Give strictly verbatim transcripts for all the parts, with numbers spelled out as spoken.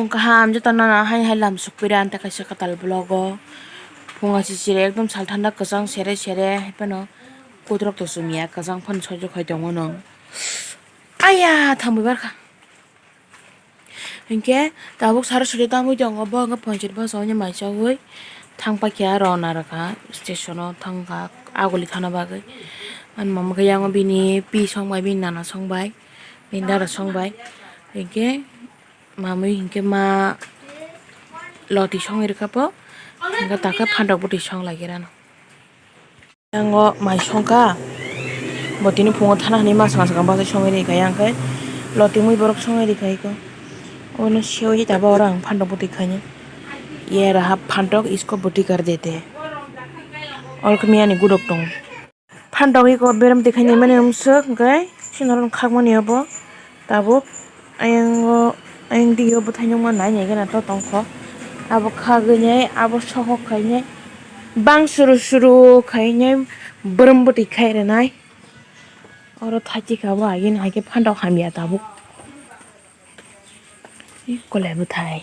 Kaham joto no hai hai lam sukpira ante kaisa kwtal vlog o. Phunga chichiri ekdom sal thanda kwchang sere sere hai phano kotorok to chumya kwchang phano sojak hai tongo no. Aya thangwi barkha. Hinkhe tabuk sari suri tangwi tongo bo hinkhe ponchit bosong ni mai chagwi thang paikha rona rwkha station o thangkha aguli thana bagwi. Ani mama khe yango bini pi song bai bini nana song bai bini dada song bai hinkhe. Mamwi hinkhe ma loti songwi rwkha po, hinkhe takhe phantok bwtwi song lai rano. Yango mai songkha, bo tini phungo thana hwnwi ma swkang swkang bagwi songwi rikha, yang khe loti mui borok songwi rikha eko. Obono seui tabuk oro ang phantok bwtwi khainai. Ye raha phantok isko bwtwi kar dete. Oro khe miyani gudok tongo. Phantok eko berem twi khainai mani wngkha hwnkhe sini oro khakmani obo tabuk ayang o ayang dige o bwthai nukma nai nai gana to tongkho abo khagwi nai abo sohok khainai bang suru suru khainai berem bwtwi khai rwnai oro thachi kha bo agini hai khe phantok hamya tabuk. Ih, kwlai bwthai.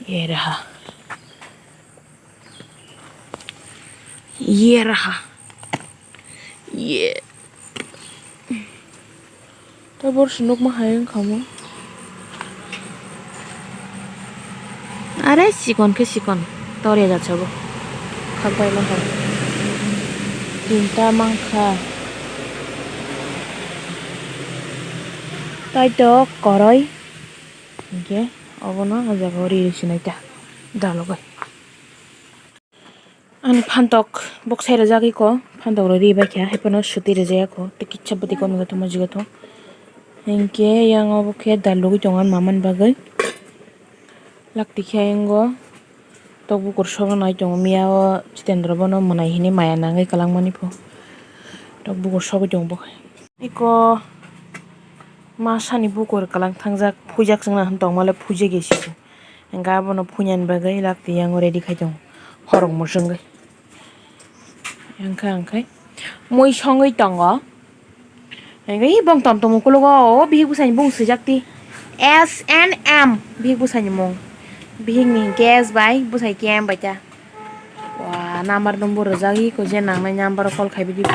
Ye raha. Ye raha. Ye. Tei borok se nukma hai wngkha omo. Are chikon khe chikon, tor ya jat sabo. Khak bai ma hai. Tinta mankha. Tei to koroi. Hinkhe obono o jaga o ri ri sinai ta. Dalogoi. Ani phantok bok sai rwjak eko, phantok rok ri bai kha, hai phano suti rwjak eko, tei kisa bwtwi kom eko, tamo jigo tho. Hinkhe yang obo khe dalugwi tongo ani mama ni bagwi. Lakti khe ayang o tok bukur sogwi nai tongo, miya o Jitendra bono mwnai hinwi maya nangwi kwlangmani pho. Tok bukur sogwi tongo bo hai. Eko masa ni bukur kwlang thangjak, phuijak chwngno hwn tongmale phuijak ya se. Hingke abono phunani bagwi lakti yango ready khai tongo, horok mwswngwi. Hingke hingke mui songwi tongo. Hingke bong tom tom ukologo o bihik bwsai ni bung swijak ti S N M bihik bwsai ni mung. Bihik ni hingke S bai bwsai K M bai ta. Wa number number rwjak iko je nangnai number call khai bidi.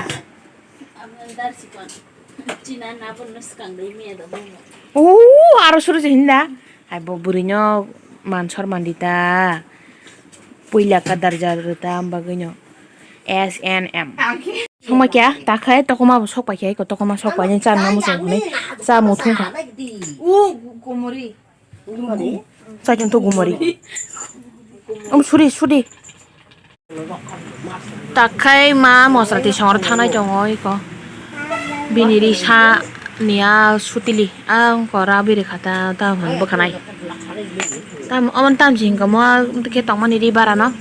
O aro suru se hinda. Hai bo bwrwino man sor man di ta. Puila ka darja rw ta, am bagwino S N M. Songma kya? Ta khai tokoma bo sok pai kya, iko tokoma sok pai ni cha na muchung hwnwi cha muthung kha. Chaichung to gumari. Om suri, suri. Takhai ma mosra tisong oro thanai tongo iko. Bini risa ni a sutili a ongko ra biri kha ta, ta hwn bwkhanai. Tam, omo tam si hingka mo khe tongmani ri bara no.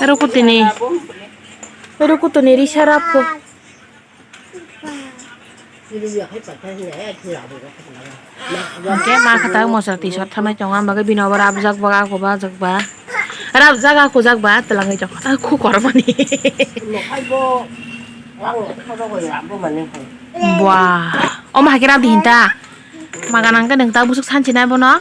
Ero kutini, ero kutini risa ra phu. Hingke ma khe ta mosra tisor thanai tongo, ang bagwi bini obo rabjak ba, ako ba, jak ba. Rabjak, ako jak ba, twlangwi tongo. Ah, khu kormani. Bua. Omo hai khe rabdi hinta. Maga nang khe nwng ta busuk sanchi nai bono.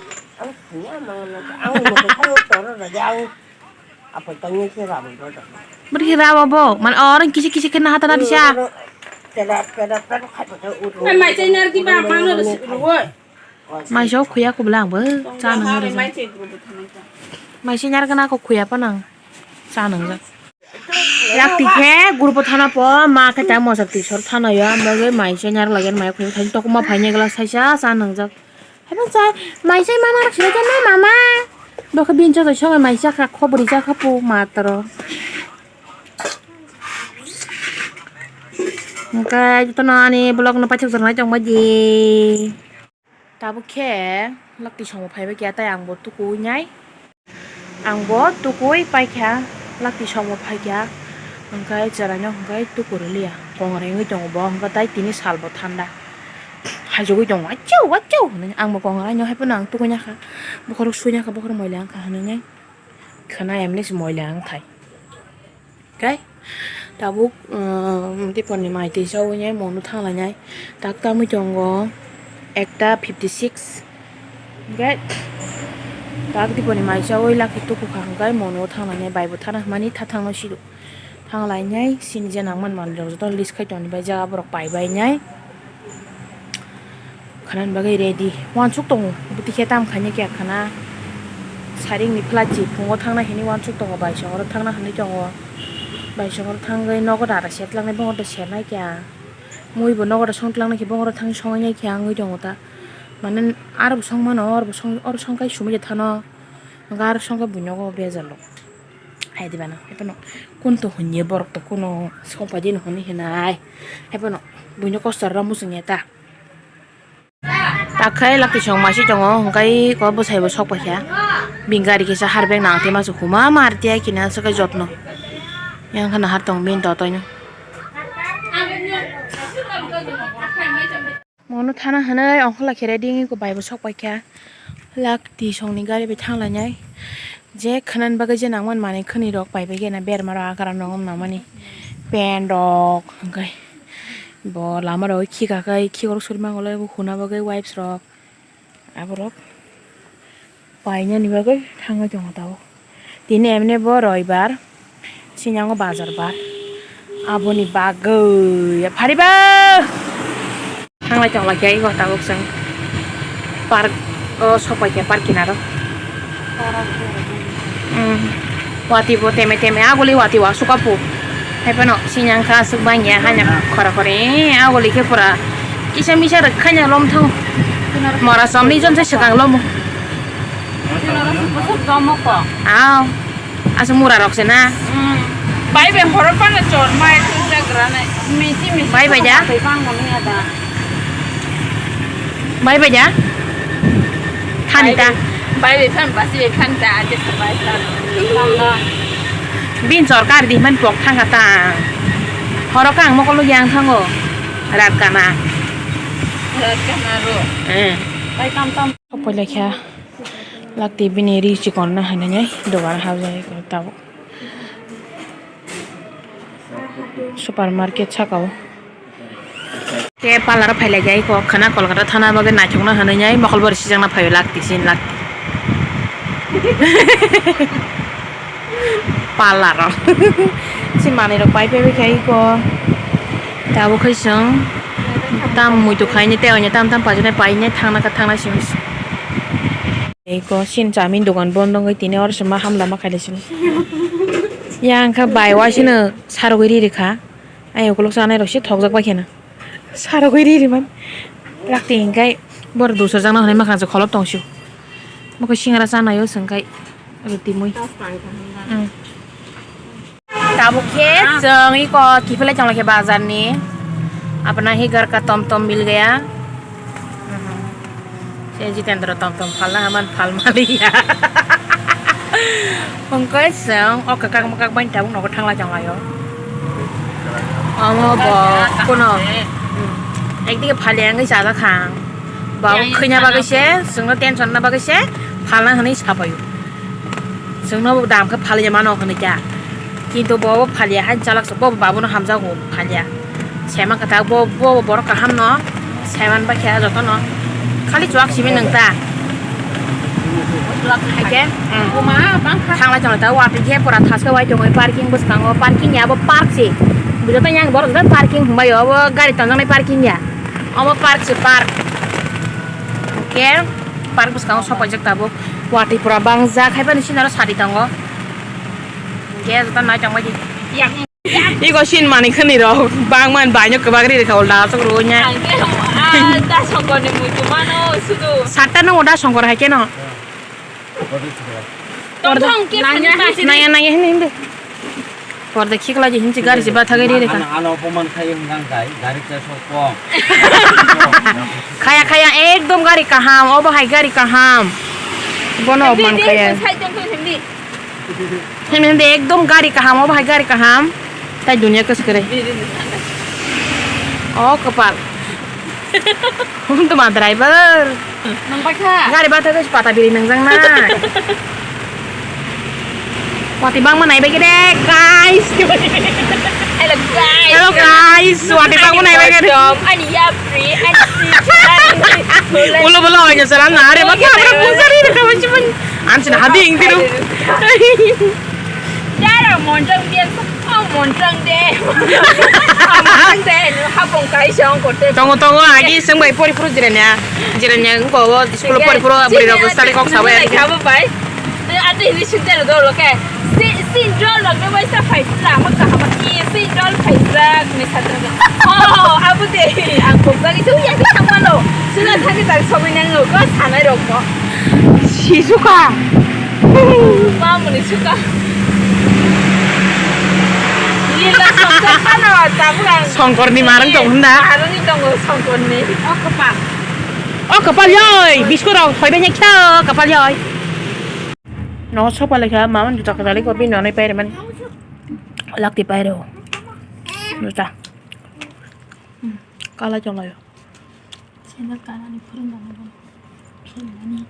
Bwrwi rabo bo, man oro kisi kisi khe naha tana risa. Mai chai nar di ba, mano rwoi. Mai so khuya kubla ang bo cha nang rwjak. Mai chai nar gana ko khuya pa nang cha nang jak. Yak tikhe gurbo thana po ma khe ta mosok tisor thana ya, ang bagwi mai chai nar lagi mai khuya thani tokma phaini glass saisa cha nang jak. Haibo chai, mai chai mama rok sini chai mama. Bo khe bini joto songo mai chakha, khobori chakha po matro. Hingke jotono ani vlog no paithak jornai tongbai di. Tabuk khe lakti songbo phaibai khe, tai ang bo tuku nai. Ang bo tukui paikha, lakti songbo phaikha, hwnkhe chwraino hwnkhe tuku rwliya, kongrai wngwi tongo bo, hwnkhe tai tini salbo thanda, haijagwi tongo, "Achau, achau," hwnwi. Ang bo kongrai no, haiphano ang tukuina kha, bokhorok suina kha, bokhorok moila wngkha hwnwi, khwna emni se moila wngthai. Kai tabuk, um, Dipor ni mai twi chawi nai, mono thang lai nai. Tak tamwi tongo ekta fifty six. Hwnkhe tak Dipor ni mai chawi lakhi tuku kha, hwnkhe mono thang lai nai, bai bo thana hwnmani tha thang no sido. Thang lai nai, sini je nang man manwi rok joto list khai tong ni bai jaga borok pai bai nai. Khana ni bagwi ready. Uansuk tongo. Bwtwi khe tam khaina khe khana. Saring ni plastic phungo thangna hini uansuk tongo. Bai songoro thangna hwnwi tongo. Bai songoro thangwi nogo dara set langnai, bongor da sernai khe ang. Mui bo nogo da song tlangnai khe bongoro thangwi songnai khe ang wngwi tongo ta. Mane aro bo song mano, oro bo song, oro song kai sumui je thano. Aro song khe buino go bejalo. Hai di bana. Hai phano kun to hwnye borok to kuno song pai di no hwnwi hinai. Hai phano buino kosto ro muchung ya ta. Takhai lakti song masi tongo, hwnkhe ko bwsai bo sok paikha. Bini gari kisa harbek nang te masa huma mar tiya kina aswk jotno. Yang khana har tong bini totoi no. Mono thana hwnwi ongkhorla khe ready wngwi ko bai bo sok paikha. Lakti songni gari bai thang lainai. Je khwnani bagwi je nangmani manwi khwnwi rok pai bai khe na berma rok akara nw nangmani. Pen rok hwnkhe bo lama rok khika khai khik rok suri mangolai bo huna bagwi wipes rok aborok painani bagwi thangwi tongo tabuk. Tini emne bo roibar, sinyango bazar bar. Aboni bagwi phariba. Thanglai tonglaikha ego tabuk chwng park o sokpaikha park kinaro. Umm, watwi bo teme teme aguli watwi wasuk apu. Haiphano sinyangkha aswk bangya haino khora khori aguli khe pura kisa misa rwkhaino lomthango. Mora somni jon se swkang lomo. Aw. Asa mura rok se na. Bai bai horo pana chor mai tungsa grana. Misi misi. Bai bai da? Bai bai da? Thani ta. Bai bai phan basi bai phan ta aje sabai ta. Bin chor kar di man pok thang kata. Horo kang mokol yang thango. Rat kana. Rat kana ro. Eh. Bai tam tam. Poila kha. Lakti bini ri chikon na hinwi dogan habjagwi tabuk. Supermarket saka o. Tei parlour o phailaikha eko khwna Kolkata thana bagwi naithokna hinwi mokol bari sijakna phaio lakti sin lakti. Parlour o. Si manwi rok pai pai kha eko. Tabuk khe chwng tam muitu khainai tei oinai tam tam pajaknai painai thangna kha thangna simi. Eko sin chamin dogan bondo wngwi tini oro se ma hamla ma khailai sini. Yang kha bai waisino sarogwi ri rikha. Ai ukuluk chanai rok se thokjak bai kheno. Sarogwi ri ri man. Lakti hingkai bor dusajak na hwnwi makhang se kholop tong sio. Bokhe singara chanai o chwngkai roti mui. Tabuk khe chwng iko kiphilai chonglai khe bazar ni. Apna hi ghar ka tom tom mil gaya. Se Jitendra tom tom phalna haman phal maliya. Hwnkhe chwng o kwkak mwkak bai tabuk nogo thangla chonglai o. Omo bo kuno ekdike phalya wngwi chajak kha. Bo khwina bagwi se chwngno tension na bagwi se phalna hwnwi sapaio. Chwngno bo dam khe phalya mano hwnwi kha. Kintu bo bo phalya hai chalak se bo bo babono hamjago phalya. Sema kwthak bo bo borok kaham no saiman ba khe joto no khali chuak simi nung ta. Haikhe thangla chonglai ta watwi khe pura thaska wai tongwi parking bwskango parking ya bo park se. Bujo tong yang borok parking hwnbai obo gari tonjaknai parking ya. Obo park se park. Khe park bwskango sok paijak tabuk. Watwi pura bangjak, hai phano sini aro sadi tongo. Hwnkhe joto nai tongbai di. Iko sin mani khani rok bangman baino kwbak ri rikha ulta asok rwnya. Satta no oda songkor hai keno. Naya naya hini hini. Porda khiklai di hinsi gari si bathagwi ri rikha. Ano, ano opoman khai wngkang kai, gari cha sok kong. Khaya khaya ekdom gari kaham, obo hai gari kaham. Bono opoman khaya. Hini hini ekdom gari kaham, obo hai gari kaham. Tai dunia kwskwrwi. O kwpal. Hum tuma driver. Nang bai kha. Gari bathagwi pata biri nangjaknai. Watwi bangma naibai khe de, guys. Hello, guys. Hello, guys. Watwi bangma naibai khe de. Ani yapri, ani sijai. Ulo bolo oinga sara na, are, ma, tabra pusari re, kama siman. Ansin hadi ingtiru. Dara monjang dia, oh, monjang de. Monjang de, hapong kai song kote. Tongo, tongo, agi seng bai pori puru jiranya. Jiranya, ko, school pori puru, beri rok, sari kok sabai. Ate hini sinte ro dolo ke. Si, si jol rok ni waisa phai sila, ma kaham ki si jol phai sila ni sa jol. Oh, abu de, ang kok jagi tu ya ki thang mano. Sila thang ki tak sobi nang ko sanai rok mo. Si suka. Ma muni suka. Lila songsa khana wa tabuk ang. Songkor ni marang tong hunda. Marang ni tongo songkor ni. Oh, kapal. Oh, kapal yoi. Biskut rok hoi banya kya kapal yoi. No, sopa lekha, mama juta kwtalwi ko bini nonwi pairwmani. Lakti pairo. Juta. Kala chonglai. Sandal kanani phurung dana dana.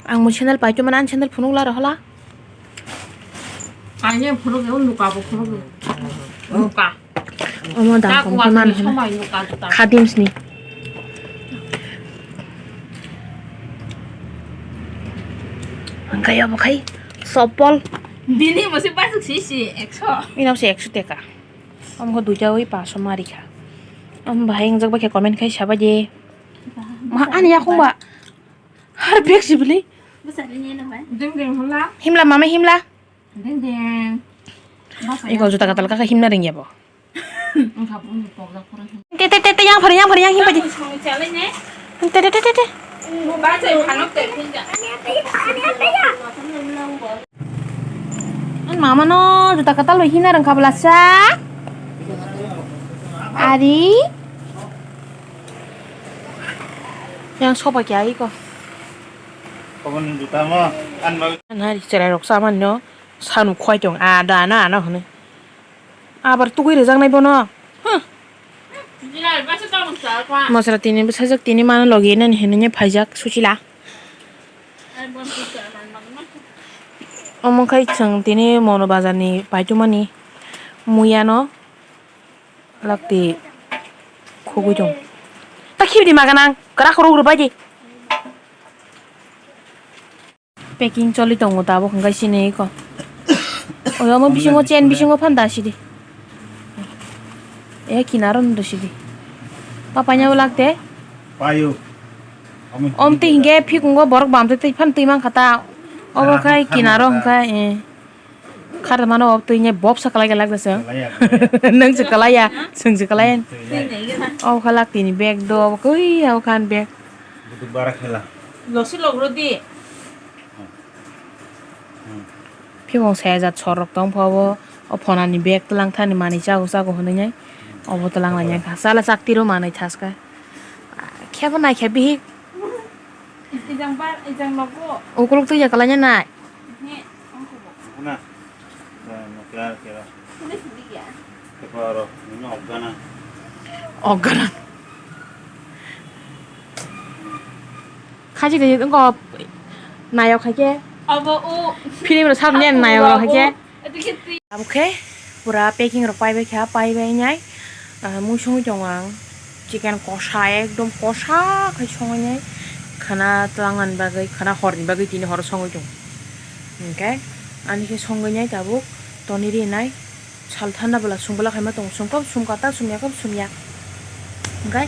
Ang mo sandal paito mana, ang sandal phunuk la rohola. Ang ye phunuk, ang nuka bo phunuk. Nuka. Omo dam tak kong wani man hana. Somai nuka juta. Khadim sini. Angkai abo khai sopol. Bini mo se basuk si si ekso. Ino se ekso teka. Omo duita oi paso mari kha. Om bahai engjak ba khe comment khai saba je. Ma ani yakung ba. Har bek sibili. Ding ding hula. Himla mama himla. Ding ding. Iko juta katal kaka himna ringya bo. Te, te, te, te, yang phari, yang phari, yang himpa di. Te, te, te, te, te. Mama no juta katal lo himna rang kabla sa. Ari. Yang sopa kya iko. Kapan juta mo? An mau. An hari cherai rok saman no. Sanu khwai tong, a da na, ano hwnwi. Abar tugui rwjaknai bono. Huh. Masra tini bwsajak tini mano logi nani hinwi phaijak suchila. Omo khai chwng tini mono bazar ni paitumani muya no lakti khugui tong. Ta khibidi maganang kwrak rok rwbaidi. Packing choli tongo tabuk hwnkhe sini eko. Oyo omo bisingo chain bisingo phan da sidi. E kinaro ndo sidi. Papanya ulak te. Payo. Om twi hwnkhe phikungo borok bam twi twi phan twi mankha ta. Obo khai kinaro hwnkhe, eh. Khar mano ob twi ne bob sa kalai kalai da se. Kalai ya, kalai ya. Nang se kalai ya, sung se kalai ya. Twi ya. Obo khalak tini bag do, obo koi ya khan bag. Butu bara khela. Losi logro di. Hmm. Hmm. Phimong saya jat sorok tong pha obo. O phonani bag tlang thani mani chago chago hwnwi nai. Obo tlang lai nai kha. Chala chak tiro manwi thaska. Khebo nai khe bihik. Ijang bar, ijang logo. Ukuluk twi ya kalai nai. He, ang kubo. Buna. Buna kira kira. Sini sini ya. Keparo, ini ogana. Ogana. Khaji de ko nayok khaike. Abo u. Film ro sab ne nayok khaike. Abo khe pura packing rok paibai kha, paibai nai, ah, mui songwi tongo ang. Chicken kosa, ekdom kosa khai songwi nai. Khana tlangnani bagwi, khana horni bagwi tini horo songwi tongo. Hinkhe ani khe songwi nai tabuk toni ri nai. Sal thanda bwla sum bwla khaima tongo, sum kop sum kata, sum ya kop sum ya. Hinkhe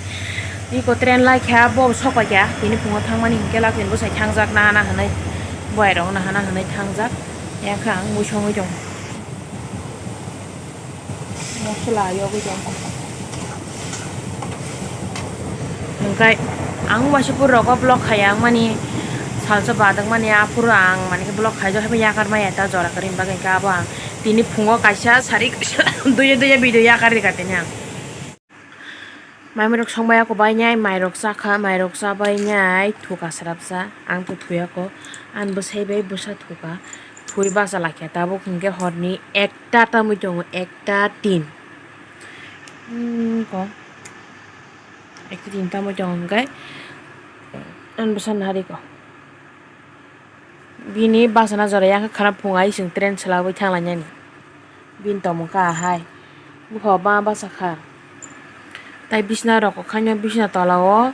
iko train lai kha, bo sok pai kha, tini phungo thangmani hinkhe lak tini bwsai thangjak nahana hinwi, boyarok nahana hinwi thangjak. Yakha ang mui songwi tongo. Mosola yogwi tongo. Hinkhe ang waisa pur rogo vlog khaya ang mani salsa badang mani aphuru ang mani khe vlog khaijak hai yakar maya ta jora kwrwi bagwi hinkhe abo ang tini phungo kaisa sari kaisa duiya duiya video yakar rika tini ang. Maimai rok songbai ako bainai, mairok chakha, mairok chabainai, thuka srapsa, ang to thuyako, ang bwsai bai bwsa thuka, thui bacha lakha, tabuk hinkhe horni ekta tamui tongo, ekta tin. Hmm, ko. Ekta tin tamui tongo hinkhe, ang bwsa nariko. Bini bachana jora yang khe khana phung ai chwng train swlagwi thanglainani. Bini tongmung kha ahai. Bupha ba bachakha. Tai bisna rok khaino bisna tola o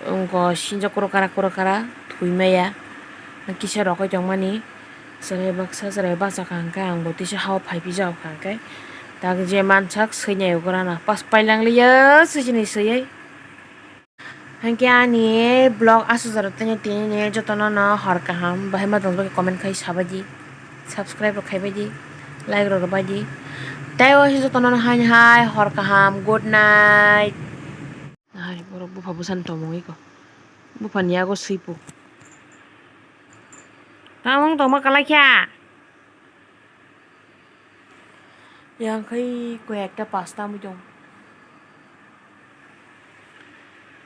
wngkha sinjak kwrwkara kwrwkara thwi maya. Kisa rogwi tongmani. Chwrai baksa chwrai bachakha hwnkhe ang bo tisa hao phai pijak kha hwnkhe. Tak je mansak swi nai ugrana pas pailanglia swi chini swiwi. Hwnkhe ani vlog aswk jora tini tini ni jotono no hor kaham bahai ma tong bagwi comment khai sabaidi, subscribe rok khaibaidi, like rok rwbaidi. Tei o jotono no haini hai hor kaham, good night. Hai borok bupha bwsani tongmung iko, buphani yago swipo. Tamung tongma kalai kha. Yang khai koi ekta pasta mui tong.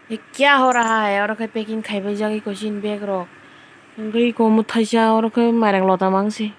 Ye kya ho raha hai? Oro khai packing khaibai jagwi koisin bag rok. Hwnkhe iko mothaisa oro khai mairang lota mangsi.